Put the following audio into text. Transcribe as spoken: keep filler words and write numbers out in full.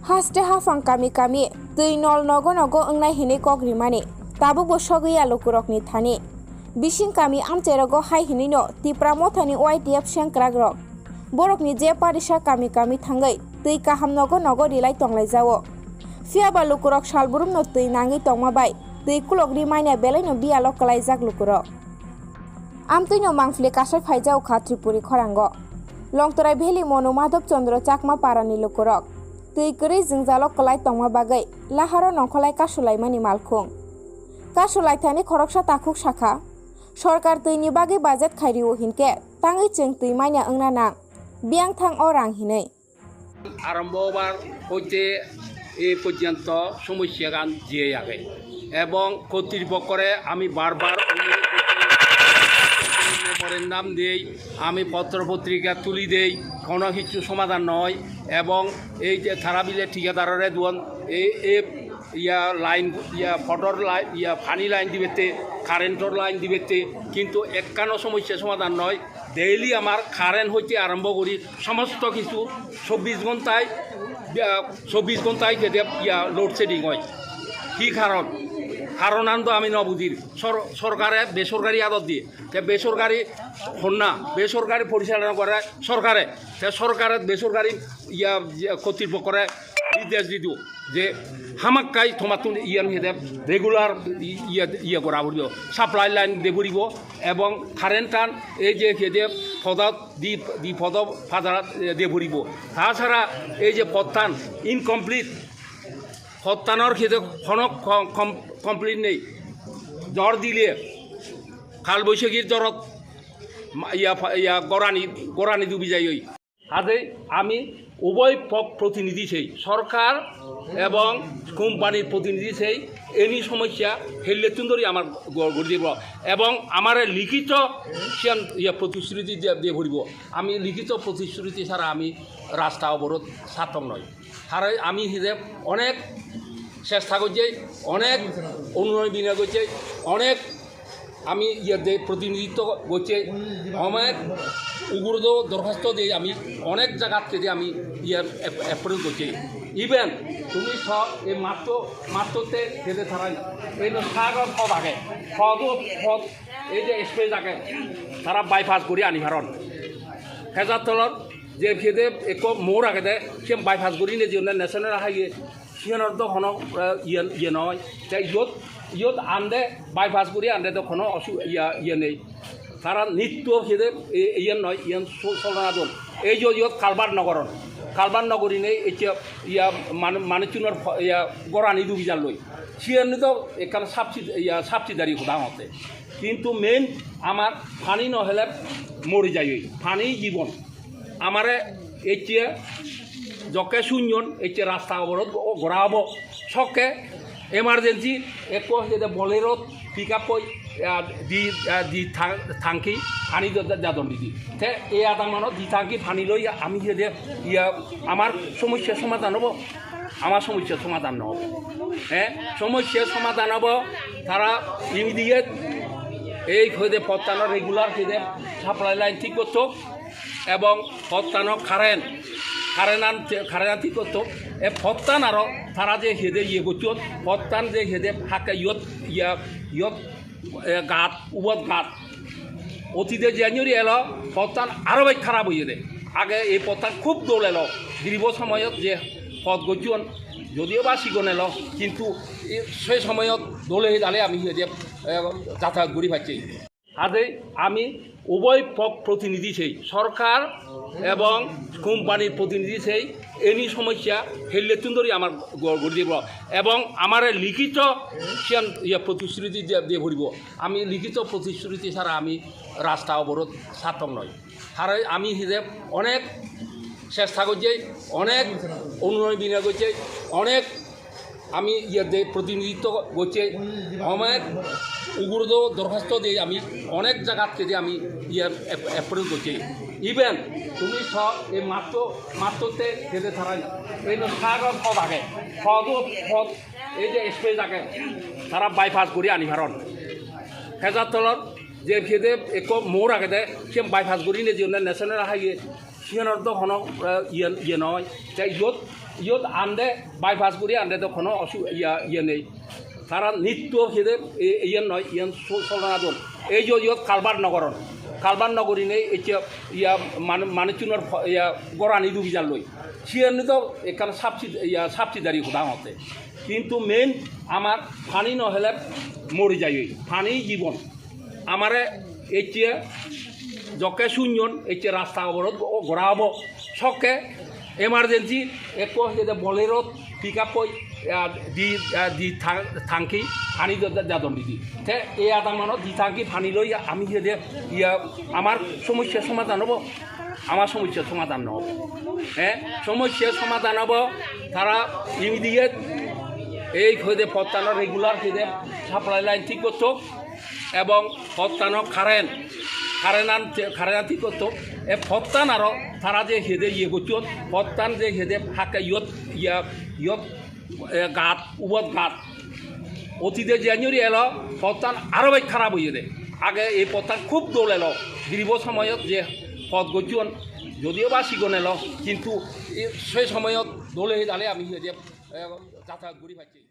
Haste haphang kami kami twi nol nogo nogo wngnai hinwi kok rimani tabukbo sogwi ya lukurokni thani. Bising kami amchairogo hai hinwino Tipra Mothani Y T F sengkrakrok borokni je parisa kami kami thangwi twi kaham nogo nogo rilai tonglaijao. Phiyaba lukurok salbrumno twi nangwi tongma bai twi kulok rimania belaino biyalo kwlaijak lukurok. Amtwino mangpili kasai phaijao kha Tripuri khorango. Longtorai Valley Monu Madhab Chandra Chakma parani lukurok twi kwrwi jwngjalo kwlai tongma bagwi laharo nongkholai kasulaimani malkhung. Kasulaithani khoroksa takhuk sakha, sorkar twini bagwi budget khairiwo hinkhe tangwi chwng twi manya wngna nang biyang thang o rang hinwi. আৰম্ভ হোৱাৰ সৈতে এই পৰ্যন্ত সমস্যাগান জীয়াই আছে এবং কৰ্তৃপক্ষৰে আমি বাৰ বাৰ অনুৰোধ কৰিছোঁ, মেমৰেণ্ডাম দেই, আমি পত্ৰ পত্ৰিকা তুলি দেই, কোনো কিছু সমাধান নহয়। এবং এই যে তারাবিলে ঠিকাদাররে দুয়ান এই এ ইয়া লাইন ইয়া ফটর লাইন ইয়া পানি লাইন দিবেতে, কারেন্টর লাইন দিবেতে, কিন্তু একখানো সমস্যা সমাধান নয়। ডেইলি আমার কারেন্ট হইতে আরম্ভ করি সমস্ত কিছু চব্বিশ ঘন্টায়, আহ, চব্বিশ ঘন্টায় খেতে ইয়া লোডশেডিং হয়। কি কারণ? কারণ আনতো আমি ন বুঝির। সর-, সরকারে বেসরকারি আদত দিয়ে, তে বেসরকারি হন না, বেসরকারি পরিচালনা করে সরকারে, তে সরকারে বেসরকারি ইয়া, ইয়া কর্তৃপক্ষরে নির্দেশ দিত যে হামাক্কাই তোমার তুমি ইয়ান হেদে রেগুলার ইয়া, ইয়া করা পড়ব, সাপ্লাই লাইন দিয়ে পড়ব এবং কারেন্ট টান এই যে হেদে পদাত দি, দি পদ ফাজারাত দিয়ে পড়ব। তাছাড়া এই যে পত্তান ইনকমপ্লিট, পত্তানোর হেদে কোনো কম-, কম-, কমপ্লিট নেই। ঝড় দিলে কালবৈশাখীর ঝড়ত মা-, ইয়া ফা-, ইয়া গরানি, গরানি ডুবি যায় ওই। কাজেই আমি উভয় পক্ষ প্রতিনিধি সেই, সরকার এবং কোম্পানির প্রতিনিধি সেই, এনি সমস্যা হেললে তুন্দরি আমার গ-, গড়ি দিব এবং আমার লিখিত সিয়ান ইয়া প্রতিশ্রুতি দিয়ে, দিয়ে পড়ব। আমি লিখিত প্রতিশ্রুতি ছাড়া আমি রাস্তা অবরোধ সার্থক নয়। কারণ আমি হিসেব অনেক চেষ্টা করছি, অনেক অনুনয় বিনয় করছি, অনেক আমি ইয়াতে প্রতিনিধিত্ব করছি, অনেক উগ্রদ দরখাস্ত দিয়ে আমি অনেক জায়গাত থেকে আমি ইয়ার অ্যাপ-, অ্যাপ্রোচ করছি। ইভেন তুমি সব এই মাত্র, মাত্রতে খেতে ছাড়াই এই সাগর পথ আগে, পদ, পথ, এই যে স্পেস আগে, তারা বাইপাস করে আনি কারণ খেজার তলর যে খেতে এক মোড় আগে দেয়, সে বাইপাস করি নিয়ে যে ন্যাশনাল হাইওয়ে সিয়ানোর তো কোনো, আহ, ইয়ে, ইয়ে নয়। তাই ইয়ত, ইয়ত আনদে, বাইপাস করি আনদে তো কোনো অসু-, ইয়া, ইয়ে নেই। তারা নিত্য খেতে এ-, ইয়ে নয়, ইয়ে চ-, চলনা দল। এই যে ইয়ত কালবার নগরন, কালবার নগরী নেই, এই যে ইয়া মান-, মানুষজনের ফ-, ইয়া গরানি ডুবি যার লই। সিয়ানি তো এখানে সাবসিড-, ইয়া সাবসিডারি খোদা হতে। কিন্তু মেইন আমার পানি নহলে মরি যাই ওই। পানি জীবন। আমারে একে যকে শুনজন, একে রাস্তা অবরোধ গ-, করা হবো। সকে এমার্জেন্সি একো যেতে বোলেরোত পিক আপ কই, আহ, দি, আহ, দি থা-, থাকি পানি দ-, দ-, দাদন দিদি। তে এ আদা মানো দি থাকি পানি লই আমি যেতে ইয়া আমার সমস্যার সমাধান হবো। আমার সমস্যার সমাধান না হবো। হ্যাঁ, সমস্যার সমাধান হবো। তারা ইমিডিয়েট এই হইতে পত্তানো রেগুলার হইতে সাপ্লাই লাইন ঠিক করতো। এবং পত্তানো কারেন্ট, কারেন্ট আন, কারেন্ট আন ঠিক করতো। এ পত্তান আরো তারা যে হেদে ইয়ে করতো, পত্তান যে হেদে হাকে ইয়ত, ইয়া, ইয়ত, এ, গাত, উবত গাত। অতীতে যে আঞ্জুরি এলো, পত্তান আরো বেশ খারাপ হয়ে দে। আগে এই পত্তান খুব দোল এলো, দীর্ঘ সময়ত যে পথ গজন, যদিও বা সিগন এলো, কিন্তু এ, সেই সময়ত দোলে দালে আমি যে, এ, যাতায়াত করি পাচ্ছি। কাজেই আমি উভয় পক্ষ প্রতিনিধি সেই, সরকার এবং কোম্পানির প্রতিনিধি সেই, এনি সমস্যা হেললে তুন্দরি আমার গ-, গড়ি দিব এবং আমার লিখিত সিয়ান ইয়ে প্রতিশ্রুতি দিয়ে, দিয়ে পড়ব। আমি লিখিত প্রতিশ্রুতি ছাড়া আমি রাস্তা অবরোধ সার্থক নয়। কারণ আমি হিসেব অনেক চেষ্টা করছি, অনেক অনুনয় বিনয় করছি, অনেক আমি ইয়াতে প্রতিনিধিত্ব করছি, অনেক উগ্রদ দরখাস্ত দিয়ে আমি অনেক জায়গাত থেকে আমি ইয়ার অ্যাপ-, অ্যাপ্রোচ করছি। ইভেন তুমি সব এই মাত্র, মাত্রতে খেতে ছাড়াই এই সাগর পথ আগে, পদ, পথ, এই যে স্পেস আগে, তারা বাইপাস করে আনি কারণ খেজার তলর যে খেতে এক মোড় আগে দেয়, সে বাইপাস করি নিয়ে যে ন্যাশনাল হাইওয়ে সিয়ানোর তো কোনো, আহ, ইয়ে, ইয়ে নয়। তাই ইয়ত, Iyot ande bypass guri ande do hono osu-, iya, iye nei. Tara nitto hede e-, iyen noi, iyen so-, solana don. Ei je iyot culvert no goron. Culvert no gurinei ecche iya man-, manuchunor pho-, iya gorani dubi jar loi. Siyen do ekkan subsid-, iya subsidiary hoda hotte. Kintu main amar pani no hele mori jai oi. Pani jibon. Amare ecche jokke sunyon ecche rasta oborot go-, gora obo. Sokke emergency ekko hede Bolero pickup oi, ah, di, ah, di tha-, thanki pani do-, do-, jadon didi. Te ei adamanot di thanki pani loi ami hede iya amar somossya somadhan obo. Amar somossya somadhan no obo. He? Somossya somadhan obo. Tara immediate ei hede pottanor regular hede supply line thik gottok. Ebong pottanor current, current an, current an thik gottok. E pottan aro tara je hede iye gocchon, pottan je hede hakke iyot, iya, iyot, e, gat, ubot gat. Otide je anjuri elo, pottan aro bej harap oyede. Age ei pottan khub dol elo. Dirbo somoyot je pot gocchon, jodio ba sigon elo, kintu e, se somoyot dole dale ami hede, e, jatayat guri pacchi.